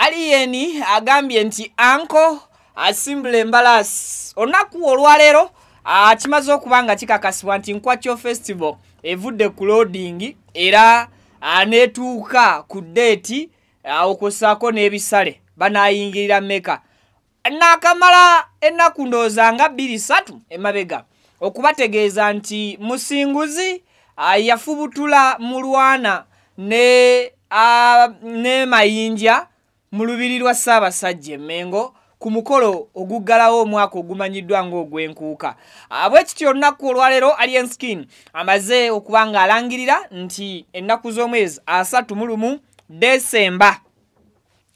Alien agambye nti anko asimbula embalaasi. Olunaku olwaleero kimaze okuba nga kikakasibwa nti Nkwakyo Festival evudde ku loading era neetuuka ku date, okwossaako n'ebisale banaayingirira mmeka. Naakamala ennaku ndowooza nga 2-3 emabega okubategeeza nti Musinguzi yafubutula Mulwana ne Mayinja mu lubiri lwa Ssaabasajja e Mmengo ku mukolo oguggalawo omwaka ogumanyiddwa ng'ogw'enkuuka. Bwe kityo olunaku olwaleero Alien Skin amaze okuba ng'alangirira nti ennaku z'omwezi 31 Desemba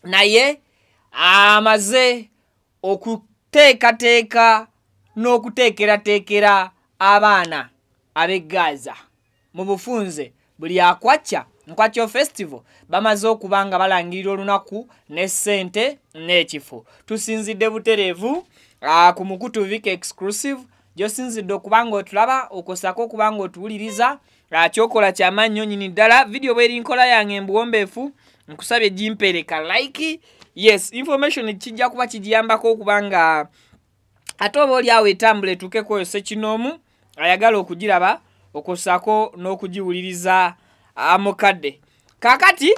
naye amaze okuteekateeka n'okuteekerateekera abaana ab'e Gaza. Mu bufunze buli akwacca Nkwakyo Festival bamaze okuba nga balangirira olunaku ne ssente n'ekifo. Tusinzidde butereevu ku mukutu Vic Exclusive gy'osinzidde okuba ng'otulaba, okwossaako okuba ng'otuwuliriza. Kyokola kyamaanyi nnyo nnyini ddala. Vidiyo bw'eri nkola yange embuwombeefu, nkusabye gimpeereka like. Yes, information kijja kuba kigiyambako okuba nga ate oba oli awo etambula etuukeko oyo ssekinoomu ayagala okugiraba, okwossaako n'okugiwuliriza mukadde. Kaakati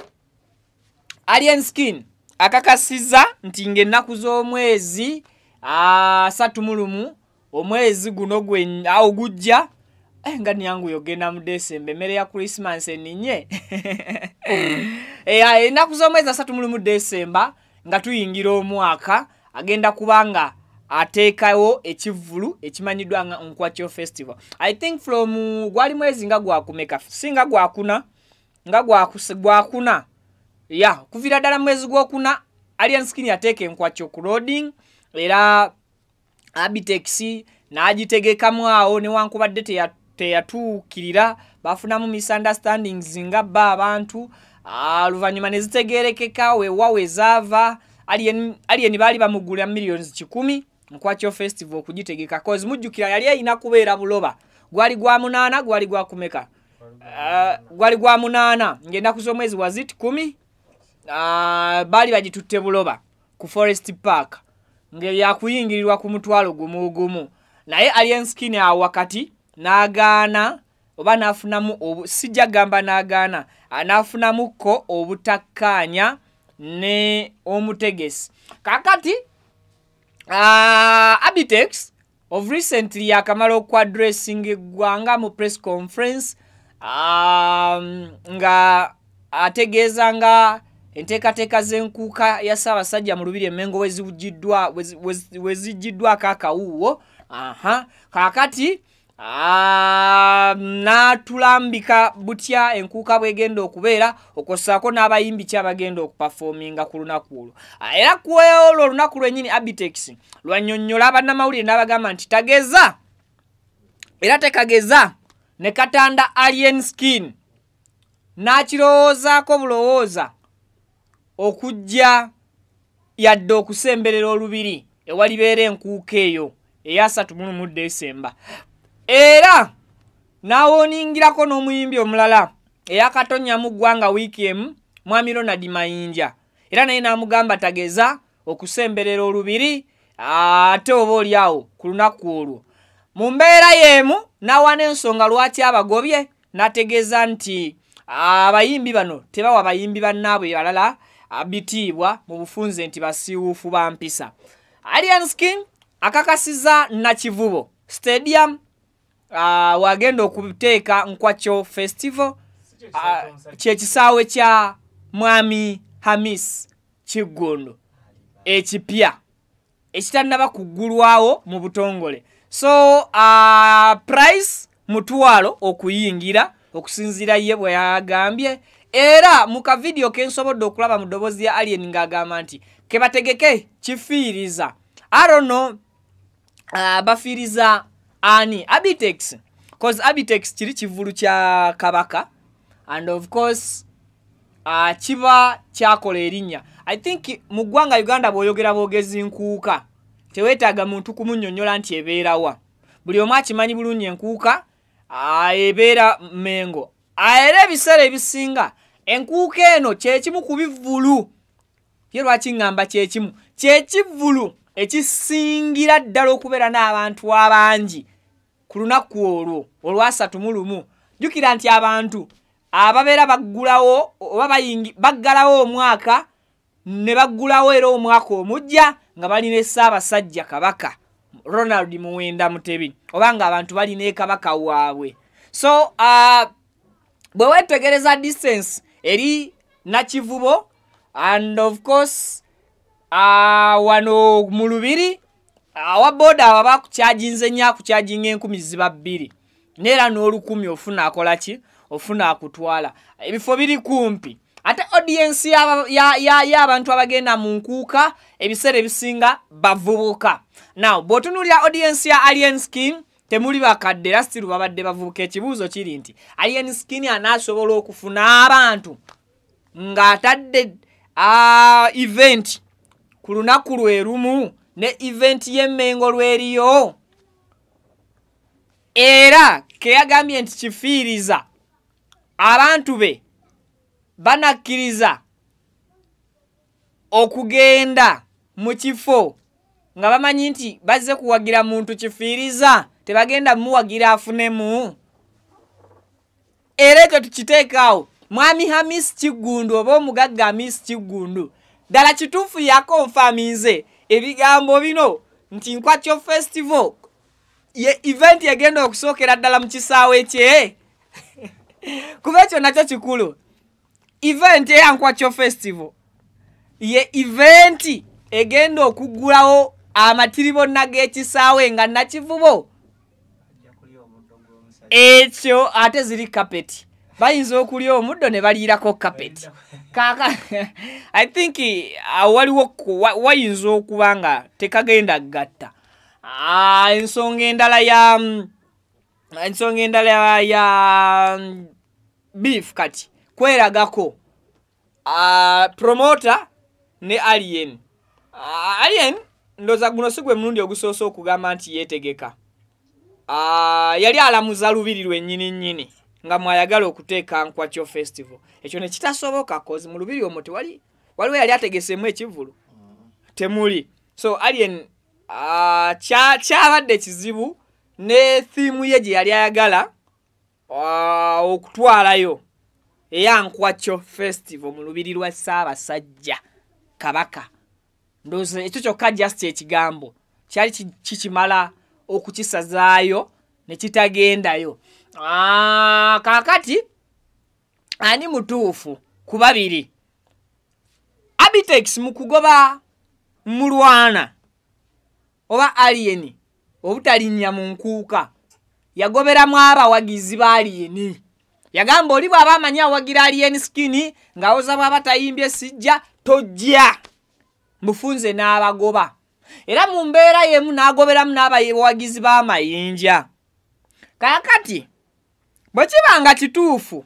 Alien Skin akakasizza nti ng'ennaku z'omwezi 31 omwezi guno ogujja, nga nyanguye ogenda mu Desemba, emmere ya Christmas eninnye. Ennaku z'omwezi 31 Desemba nga tuyingira omwaka, agenda kuba nga ateekawo ekivvulu ekimanyiddwa nga Nkwakyo Festival. I think from gwali mwezi nga gwakumeka, si nga gwakuna, nga gwakuna ya kuviira ddala mwezi gwokuna Alien Skin yateeka Enkwakyo ku loading, era Abitex n'agitegekamu awo newankubadde teyatuukirira, bafunamu misunderstandings nga bba abantu, oluvannyuma ne zitegeerekeka wewa we zaava. Alien baali bamugula millions 100 Nkwakyo Festival okugitegeka, cause mujjukira yali erina kubeera Buloba, gwali gwa 8, gwali gwa kumeka, gwali gwa 8 ng'ennaku z'omwezi wazit 10, baali bagitutte Buloba ku Forest Park ng'eyakuyingirirwa ku 10,000 gumu, naye Alien Skin awo wakati n'agaana oba n'afunamu, sijja gamba n'agaana, n'afunamukko obutakkaanya ne omutegesi. Kaakati Abitex of recently yakamala okwaddressinga eggwanga mu press conference, nga ategeeza nga enteekateeka z'enkuuka ya Ssaabasajja mu lubiri e Mmengo weziggiddwako akawuuwo. Kaakati n'atulambika butya enkuuka bwegenda okubeera, okwossaako n'abayimbi ki abagenda okuperforminga ku lunaku olwo. Era ku olwo olunaku lwennyini Abitex lwannyonnyola bannamawulire n'abagamba nti tageza era tekageza ne katanda Alien Skin n'akirowoozaako bulowooza okujja yadde okusemberera olubiri ewalibeera enkuuka eyo eya 31 Desemba. Era n'awooningirako n'omuyimbi omulala eyakatonnya mu ggwanga wiiki emu, Mwami Ronald Mayinja, era naye n'amugamba tageza okusemberera olubiri ate oba oli awo ku lunaku olwo. Mu mbeera y'emu n'awa n'ensonga lwaki abagobye, n'ategeeza nti abayimbi bano tebawa bayimbi bannaabwe balala bitiibwa, mu bufunze nti basiiwuufu ba mpisa. Alien Skin akakasizza Nakivubo Stadium wagenda okuteeka Nkwakyo Festival, kyekisaawe kya Mwami Hamis Kiggundu ekipya ekitannaba kuggulwawo mu butongole. So price 500 okuyingira okusinziira ye bwe yagambye. Era mu kavidiyo ke nsobodde okulaba mu ddoboozi lya Alien ng'agamba nti kebategeke kifiiriza. I don't know, bafiiriza ani? Abitex, cause Abitex kiri kivvulu kya Kabaka and of course kiba kyakola erinnya. I think mu ggwanga Uganda bw'oyogera bwogezi nkuuka teweetaaga muntu kumunnyonnyola nti ebeerawa. Buli omu akimanyi bulungi enkuuka ebeera Mmengo. Era ebiseera ebisinga enkuuka eno kyekimu ku bivvulu Ye lwaki ŋŋamba kyekimu? Kyekivvulu ekisingira ddala okubeera n'abantu abangi ku lunaku olwo olwa 31. Jjukira nti abantu ababeera baggulawo oba baggalawo omwaka ne baggulawo era omwaka omujja nga balina Ssaabasajja Kabaka Ronald Muwenda Mutebi, oba nga abantu balina ekabaka waabwe. So bwe weetegereza distance eri Nakivubo and of course wano mu lubiri, awa boda aba bakukyajinze nnyo, akukyajinga 2000 neera n'1,000, ofuna akola ki, ofuna akutwala. Ebifo biri kumpi, ate audience y'abantu abagenda mu nkuuka ebiseera ebisinga bavubuka. Now bw'otunuulira audience ya Alien Skin, temuli bakadde, era still babadde bavubuka. Ekibuuzo kiri nti Alien Skin anaasobola okufuna abantu ng'atadde event ku lunaku lwe lumu ne event y'Emmengo lweriyo? Era keyagambye nti kifiiriza abantu be banakkiriza okugenda mu kifo nga bamanyi nti bazze kuwagira muntu kifiiriza, tebagenda muwagira afunemu. Era ekyo tukiteekaawo. Mwami Hamis Kiggundu oba omugagga Hamis Kiggundu, ddala kituufu yakonfaminze ebigambo bino nti Nkwakyo Festival ye event egenda okusookera ddala mu kisaawe kye? Kuba ekyo nakyo kikulu. Event eya Nkwakyo Festival ye event egenda okuggulawo amatiribonna g'ekisaawe nga Nakivubo. Ekyo ate ziri kapeti, bayinza okulya omuddo ne baliirako kapeti. Kaka I think waliwo wayinza okuba nga tekagenda gatta. Ensonga endala ya beef kati kweragako promoter ne Alien. Alien ndowooza guno si gwe mulundi ogusoose okugamba nti yeetegeka. Yali alamuza lubiri lwennyini nnyini nga mwayagala okuteeka Nkwakyo Festival, ekyo ne kitasoboka 'cause mu lubiri omwo tewali, waliwo yali ategeseemu ekivvulu temuli. So Alien kyabadde kizibu ne theme ye gye yali ayagala okutwalayo eya Nkwakyo Festival mu lubiri lwa Ssaabasajja Kabaka. Ndowooza ekyo kyokka just ekigambo kyali kikimala okukisazaayo ne kitagendayo. Kaakati ani mutuufu ku babiri? Abitex mu kugoba Mulwana oba Alien obutalinnya mu nkuuka, yagoberamu abawagizi ba Alien. Yagamba oli bw'aba amanyi awagira Alien Skin ng'awoza bw'aba tayimbye sijja, tojja mufunze, n'abagoba. Era mu mbeera y'emu n'agoberamu n'abawagizi b'amayinja. Kaakati bwe kiba nga kituufu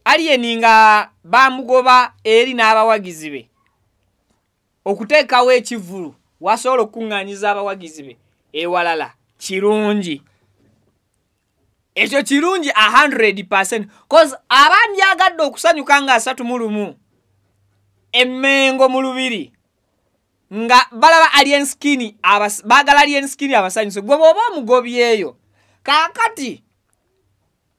Alien nga bamugoba eri n'abawagizi be, okuteekawo ekivvulu wasobola okukuŋŋaanyiza abawagizi be ewalala kirungi. Ekyo kirungi 100, 'cause abandyagadde okusanyuka nga 31 Emmengo mu lubiri nga balaba Alien Skin, baagala Alien Skin abasanyuse. Gwe bw'oba omugobyeyo, kaakati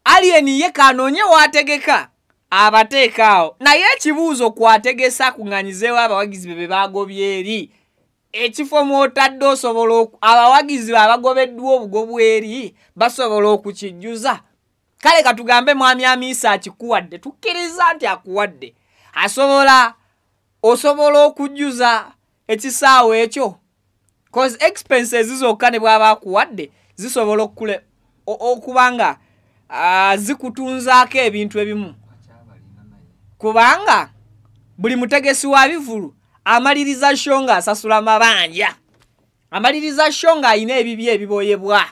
Alien ye kanoonye waategeka abateeka awo. Naye ekibuuzo, kwategesa akuŋŋanyizeewo abawagizi be be bagobye eri, ekifo mw'otadde osobola abawagizi be abagobeddwa obugobu eri basobola okukijjuza? Kale katugambe mwami Amiisa akikuwadde, tukkiriza nti akuwadde, asobola osobola okujjuza ekisaawe ekyo? 'Cause expenses zokka ne bw'aba akuwadde zisobola okuba nga zikutunzaako ebintu ebimu, kubanga buli mutegesi wa bivulu amaliriza show ng'asasula mabanja, amaliriza show ng'alina ebibye ebiboyebwa.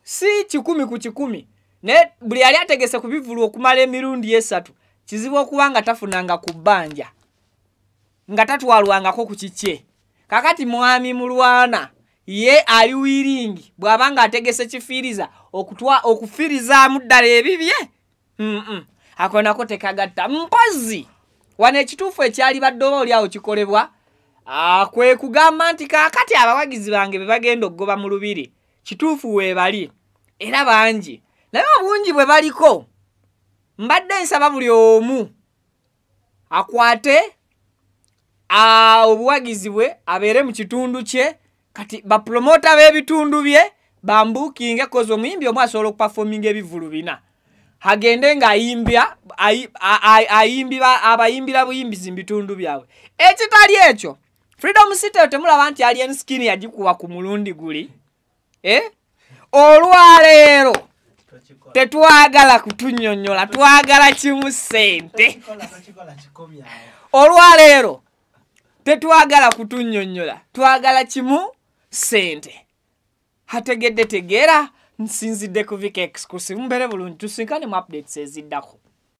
Si 100%, naye buli yali ategese ku bivulu okumala emirundi 3 kizibu okuba nga tafunanga ku bbanja, nga tatwalwangako ku kikye. Kakati mwami Mulwana ye ali willing bw'aba nga ategese kifiiriza okufiirizaamu ddala ebibye? Ako nako tekagatta. Mpozi Wano ekituufu ekyalibadde oba oli awo kikolebwa kwe kugamba nti kaakati abawagizi bange be bagenda okugoba mu lubiri, kituufu weebali era bangi, naye obungi bwe baliko mbadde nsaba buli omu akwate obuwagizi bwe abeere mu kitundu kye. Kati bapromota b'ebitundu bye bambukinge, 'cause omuyimbi omu asobola okuperforminga ebivulu 4, agende ng'ayimbya ayimbira abayimbira buyimbizi mu bitundu byabwe. Ekitali ekyo, Freedom City eyo temulaba nti Alien Skin yagikuba ku mulundi guli, eh? Olwaleero tetwagala kutunnyonnyola, twagala kimu, ssente. Olwaleero tetwagala kutunnyonnyola, twagala kimu, ssente. Hategedde tegeera. Nsinzidde ku Vic Exclusive. Mubeere bulungi, tusinkane mu updates eziddako.